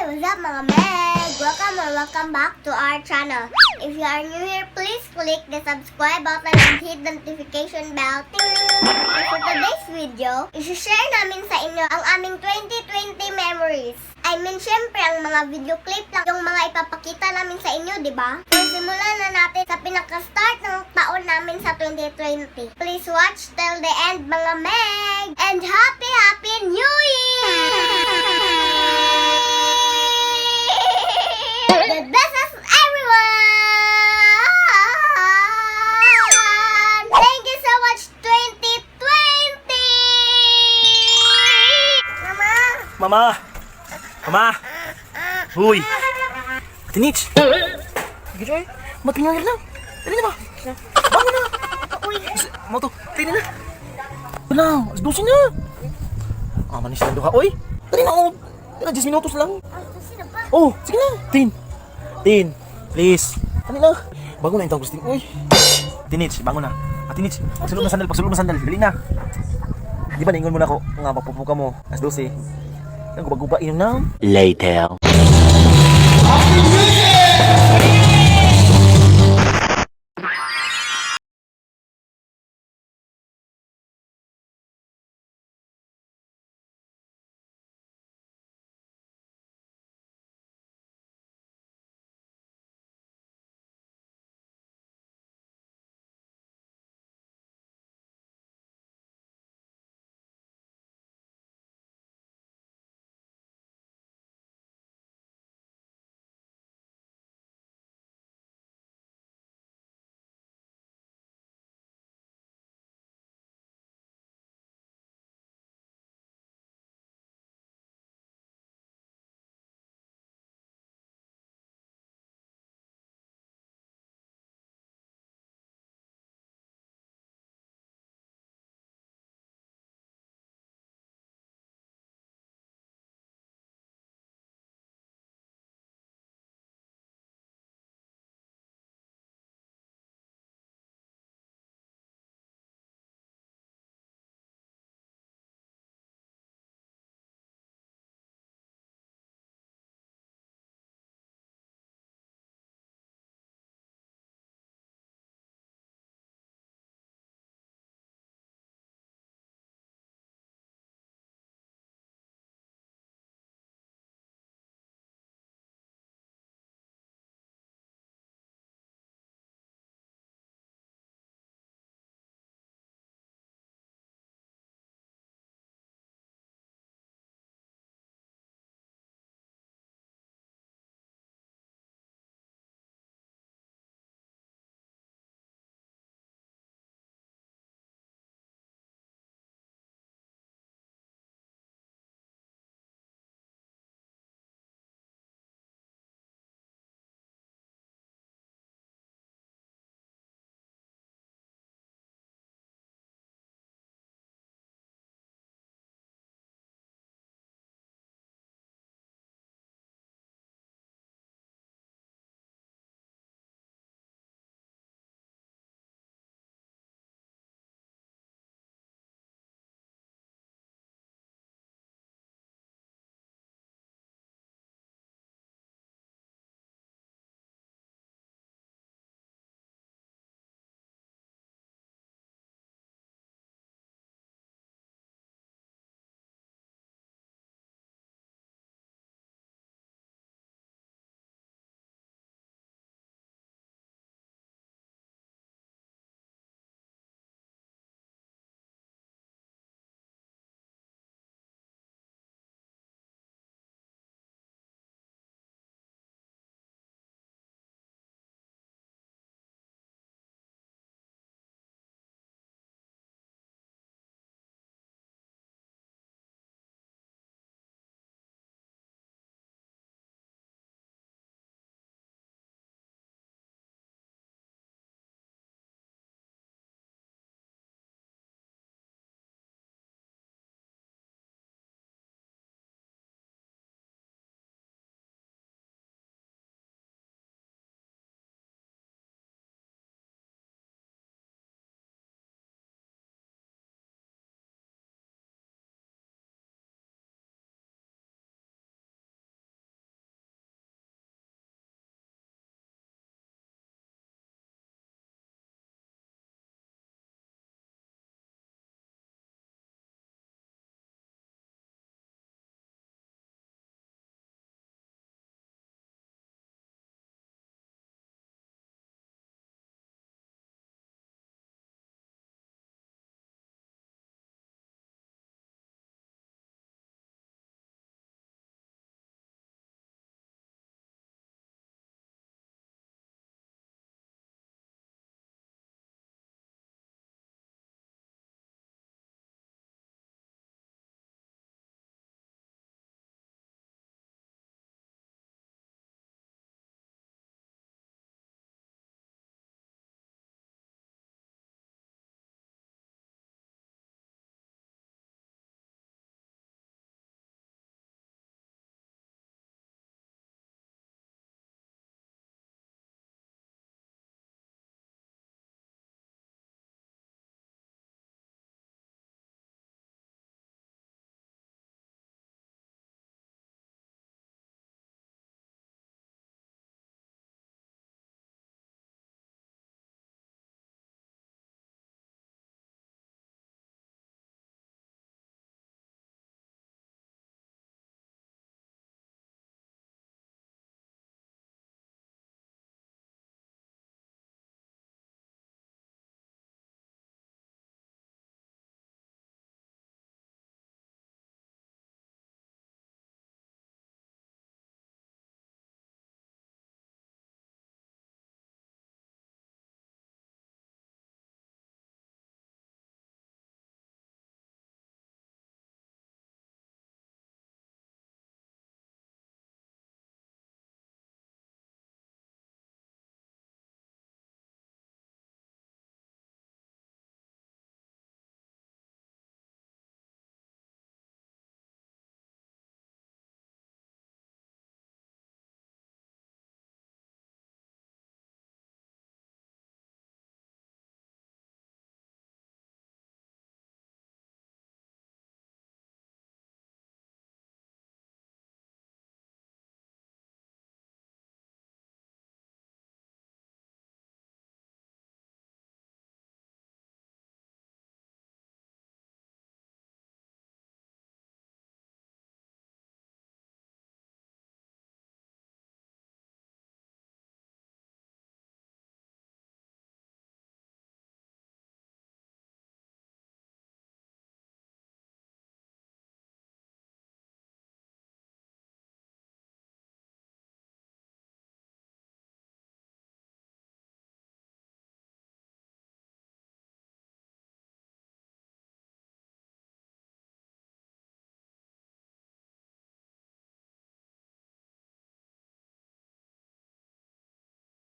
What's up, mga meg? Welcome or welcome back to our channel. If you are new here, please click the subscribe button and hit the notification bell. Ting! So for today's video, isi-share namin sa inyo ang aming 2020 memories. I mean, syempre, ang mga video clip lang yung mga ipapakita namin sa inyo, di ba? So, simulan na natin sa pinaka-start ng taon namin sa 2020. Please watch till the end, mga meg! And happy, happy New Year! The best of everyone! Thank you so much, 2020! Mama! Mama! Mama! Huy! Ate Nich! Sige, Joy. Matingangil lang. Dali na ba? Bangon na! Uy! Mo to. Dali na. Ito na. Alas 12 na. Ah, manis lang duha. Uy! Dali na, oh. Dali na, 10 minutos lang. Sino ba? Oh, sige na. Tin. Tin. Please. Dali na. Bago na yung Agustin. Uy. Tinich, bangon na. Ate Nich, pagsulod na sandal, pagsulod na sandal. Dali na. Di ba naingon mo na ako nga magpupuka mo alas 12. Nang guba-guba inom na. Later. Happy New Year!